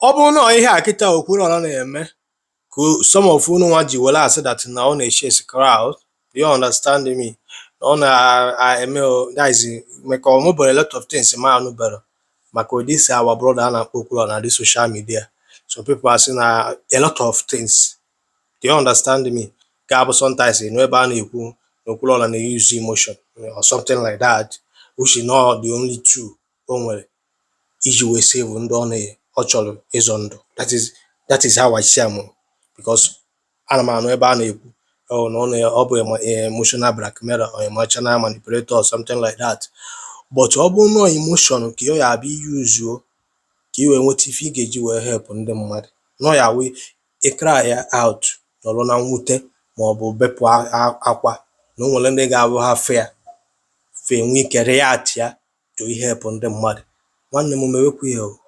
Ọ bụrụ na ihe a kịta Okwuluọra na-eme ka some of unu nwa ji were asị that na ọ na-echase crowd, do you understand me? Na ọ na-eme that is maka ọ mụbara a lot of things ma anụbara maka ụdị si our brother a na-akpọ Okwuluọra na the social media. Some people asị na a lot of things, do you understand me? Ga-abụ sometimes nụ ebe a na-ekwu na Okwuluọra na-use emotion or something like that, which is not the only tool o nwere iji wee save ndị ọ na ọ chọrọ ịzọ ndụ. That is how I see am o, because ana m anụ ebe a na-ekwu oh na ọ na ọ bụ emotional blackmailer or emotional manipulator or something like that. But ọ bụrụ na emotion ka ọ ya abịa iyuzuo ka ị wee nweta ife ị ga-eji wee help ndị mmadụ, nọ ya wee ị cry ya out, nọrọ na mwute maọbụ bepụ akwa na o nwere ndị ga-abụ ha fụ ya, fe enwe ike react ya to help ndị mmadụ. Nwanne m, mewekwa ya o.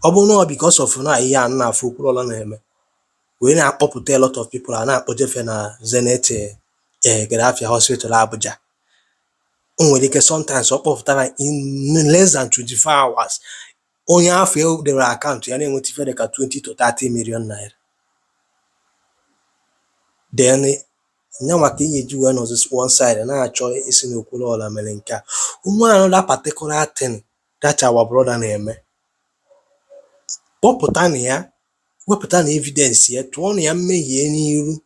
Ọ bụrụ na ọ because of na ihe a m na-afụ Okwuluọra na-eme wee na-akpọpụta a lot of people a na-akpọjefe na Zenith Gaddafi Hospital, Abuja, o nwere ike sometimes ọ kpọpụtara in less than 24 hours, onye afọ e dere akaụntụ ya na-enweta ife dịka 20 to 30 million naira. Then nyanwa ka ị ga-eji wee nọzi one side na-achọ isi na Okwuluọra mere nke a. Nwe another particular thing that our brother na-eme, kpọpụta na ya, wepụta na evidence ya, tụọ na ya mmehie n'iru.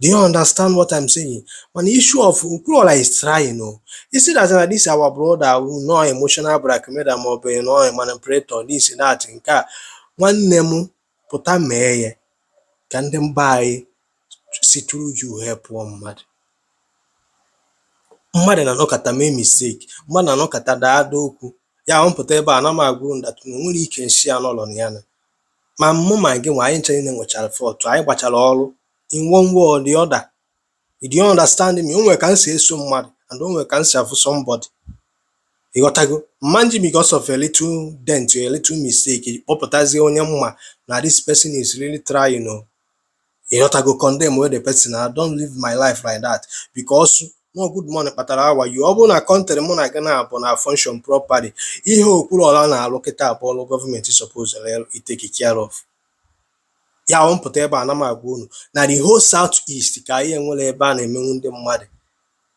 Do you understand what I'm saying? Mana issue of Okwuluọra is trying o. Isi that na this our brother wụ no emotional blackmailer maọbụ no manipulator, this that nke a, nwanne m, pụta mee ya ka ndị mba anyị si through you help mmadụ. Mmadụ na-anọkọta mee mistake, mmadụ na-anọkọta daa ada okwu ya mpụta ebe a na m agwa unu that na o nwere ike nshi anọrọ na ya na ma mụ ma gị nwa, anyị ncha niile nwechara fault, anyị gbachara ọrụ in one way or the other. Do you understand me? O nwere ka m si eso mmadụ and o nwere ka m si afụ somebody, ịghọtago? Mma nji because of a little dent or a little mistake kpọpụtazie onye mma na this person is really trying o, ịghọtago, condemn wey the person. I don't live my life like that because no good money kpatara awayo. Ọ bụrụ na country mụ na gị na-abụ na function properly, ihe Okwuluọra na-alụ kịta bụ ọrụ gọọmenti suppose take care of ya. Ọ mpụta ebe a na m agwa unu na the whole South East ka anyị enwere ebe a na-emenwu ndị mmadụ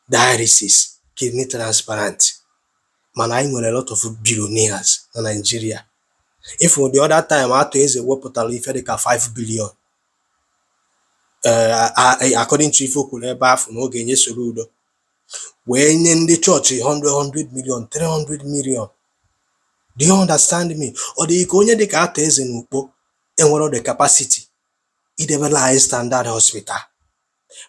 dialysis, kidney transplant, mana anyị nwere a lot of billionaires na Nigeria. If the other time Atọ Eze wepụtara ife dịka 5 billion, according to ife o kwuru ebe afọ na ọ ga-enye Soludo wee nye ndị chọọchị 100 100 million, 300 million. Do you understand me? Ọ dị ka onye dịka Atọ Eze na Ukpo enwero the capacity idebere anyị standard hospital,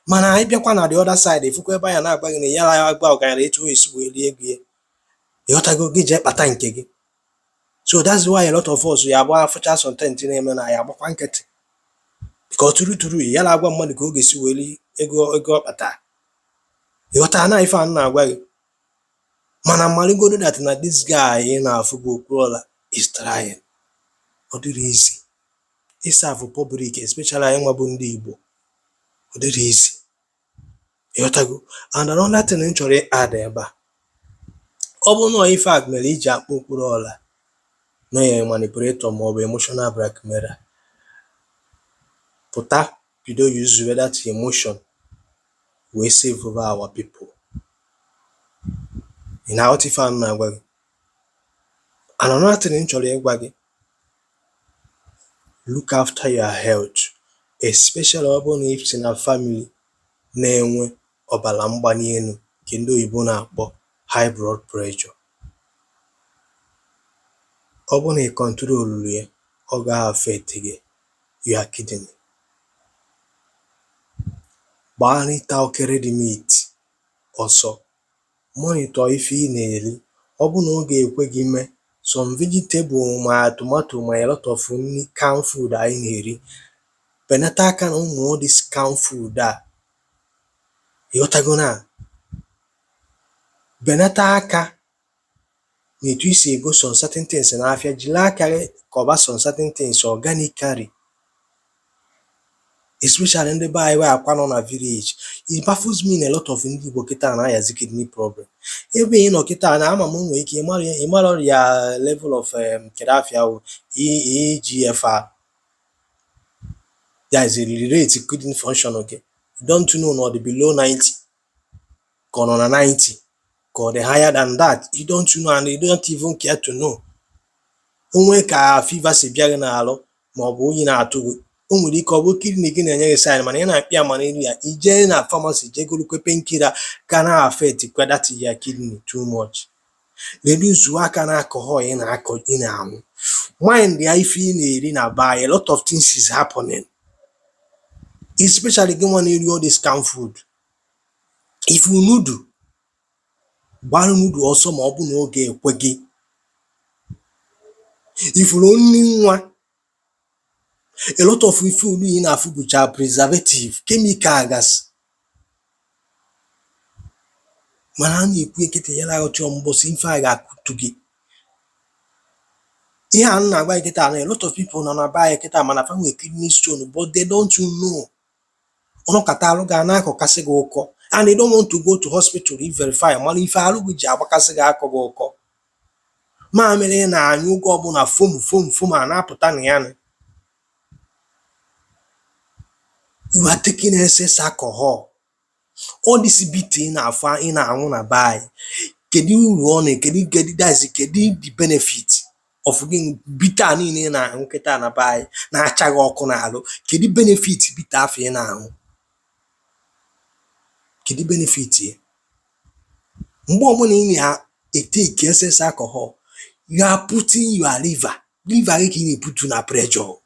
mana anyị bịakwa na the other side, ifukwa ebe anyị na-agba gị na ya agba ọgaranya etu o esi wee rie ego ya, ịghọtago? Gị jee kpata nke gị. So that's why a lot of us ya agba afụcha something na-eme na ya agbakwa nkịtị, because true true, ya na-agwa mmadụ ka ọ ga-esi wee rie ego ego ọ kpata, ịghọtara na ife a m na-agwa gị? Mana maligodo that na this guy ị na-afụ bụ Okwuluọra is trying. Ọ dịrị easy ịserve public, especially anyị nwa bụ ndị Igbo. Ọ dịrị easy, ịghọtago? And another thing m chọrọ add ebe a, ọ bụrụ na ife a mere iji akpọ Okwuluọra na ya manipulator maọbụ emotional blackmailer, pụta bido use that emotion wee save our people. Ị na-aghọta ife a m na-agwa gị? And another thing m chọrọ ịgwa gị, look after your health, especially ọ bụrụ na ị si na family na-enwe ọbara mgbali elu nke ndị oyibo na-akpọ high blood pressure. Ọ bụrụ na ị control ya, ọ ga-affect gị your kidney. Gbaa oke red meat ọsọ, monitor ife ị na-eri. Ọ bụrụ na ọ ga-ekwe gị mee some vegetable ma tomato ma a lot of nri can food anyị na-eri, benata aka na ụmụ all this can food a, ịghọtago? Na benata aka n'etu isi ego some certain things n'afịa, jiri aka gị kọba some certain things organically. Especially ndị be anyị bụ akwa nọ na village. It baffles me na a lot of ndị Igbo kịta na-ayazi kidney problem. Ebe ị nọ kịta na ama m nwere ike ịmara ya level of kedu afịa wụ eGFR, that is the rate kidney function gị. You don't know na ọ dị below 90 ka ọ nọ na 90 ka ọ dị higher than that. You don't know and you don't even care to know. Onwe ka fever si bịa gị n'alụ maọbụ oyi na-atụ gị, o nwere ike ọ bụ kidney gị na-enye gị sign, mana ị na-akpị ya mana elu ya i jee na pharmacy jee golukwe painkiller ga na affect kwa that your kidney too much. Reduce aka na alcohol ị na-akọ ị na-aṅụ. Mind ya ife ị na-eri na be anyị. A lot of things is happening, especially gị nwa na-eri all this canned food. If you noodle, gbara noodle ọsọ ma ọ bụ na oge ekwe gị. Ifuru nri nwa, a lot of ife unu ị na-afụ bụcha preservative, chemical gasị, mana a na-ekwu ekete ya na-aghọcha mbọsị ife a ga-akụtu gị. Ihe a m na-agwa gị kịta na a lot of people nọ na be anyị kịta mana fa nwere kidney stone, but they don't know. Ọnọkata alụ ga na-akọkasị gị ụkọ and they don't want to go to hospital i verify mara ife alụ gị ji agbakasị gị akọ gị ụkọ. Mamịrị ị na-anyụ oge ọbụla, foam foam foam a na-apụta na ya nị. You are taking excess alcohol. All this bitter ị na-afụ ị na-aṅụ na be anyị, kedu uru ọ na kedu kedu that is kedu the benefit of gị bitter a niile ị na-aṅụ kịta na be anyị na-acha gị ọkụ n'alụ? Kedu benefit bitter afọ ị na-aṅụ? Kedu benefit ya? Mgbe ọbụla ị na-etake excess alcohol, you are putting your liver, liver gị ka ị na-eputu na pressure.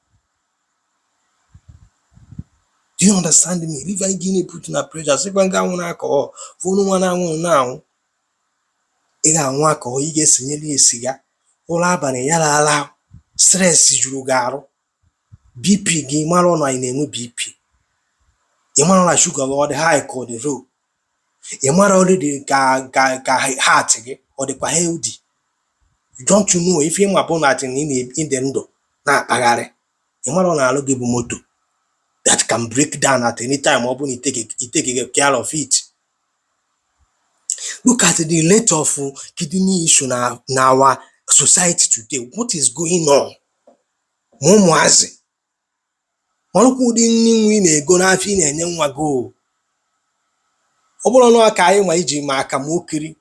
Do you understand me? Liver gị na-eputu na pressure. Sịkwa nga anwụ na alcohol fụnụ nwa na-anwụ na-anwụ. Ị ga-anwụ alcohol, ị ga-esonyere ya siga ụra abalị ya ala, stress juru gị arụ, BP gị mara na ị na-enwe BP, ị mara na shuga gị ọ dị high ka ọ dị low, ị mara already ka heart gị ọ dịkwa healthy. You don't know. Ife ịma bụ na ị na-ịdị ndụ na-akpagharị, ị mara na alụ gị bụ moto that can break down at any time ọ bụrụ na you take care of it. Look at the rate of kidney issue na our society today. What is going on? Ma ụmụazị marụkwa ụdị nri nwa ị na-ego n'afọ ị na-enye nwa gị o. Ọ bụrụ na ka anyị ma iji ma akamụ okiri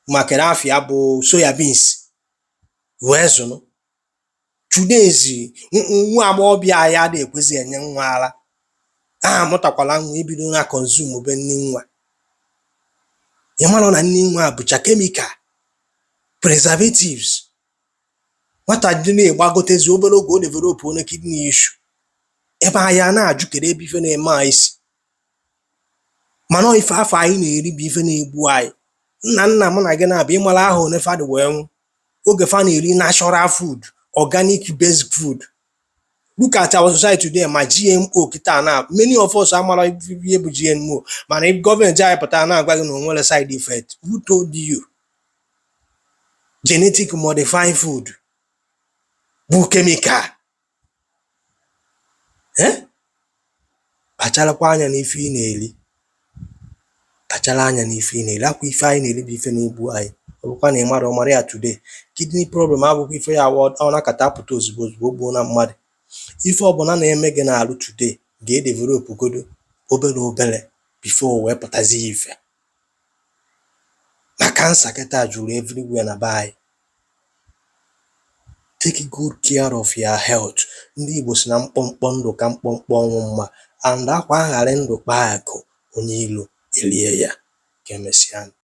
ma kere afịa bụ soya beans wee zụnụ. Today's nwa agbọghọbịa anyị adịghị ekwezi enye nwa ara a amụtakwala nwa ibido na consume be nri nwa. Ị mara na nri nwa bụcha chemical, preservatives. Nwata dị na-egbagotezi obere oge o develop onye kidney issue, ebe anyị a na-ajụ kedu ebe ife na-eme anyị si, mana ọ ife afọ anyị na-eri bụ ife na-egbu anyị. Nna nna m na gị na-abịa ịmara aha one fa dị wee nwụ oge fa na-eri natural food, organic based food. Look at our society today, ma GMO kịta na many of us amara ihe bụ GMO, mana gọọmenti anyị pụtara na-agwa gị na o nwere side effect. Who told you? Genetic modified food bụ chemical. Eh, kpacharakwa anya n'ife ị na-eri, kpachara anya n'ife ị na-eri. Akwa ife anyị na-eri bụ ife na-egbu anyị. Ọ bụkwa na ị mara ọ mara ya today, kidney problem abụkwa ife ya ọ nakọta apụta ozugbo ozugbo gbuo na mmadụ. Ife ọbụla na-eme gị n'alụ today ga-edevelop godo obere obere before o wee pụtazie ife. Na cancer kịta juru everywhere na be anyị. Take good care of your health. Ndị Igbo si na mkpọmkpọ ndụ ka mkpọmkpọ ọnwụ mma, and akwa aghara ndụ kpaa akụ onye ilo erie ya. Ka emesịa.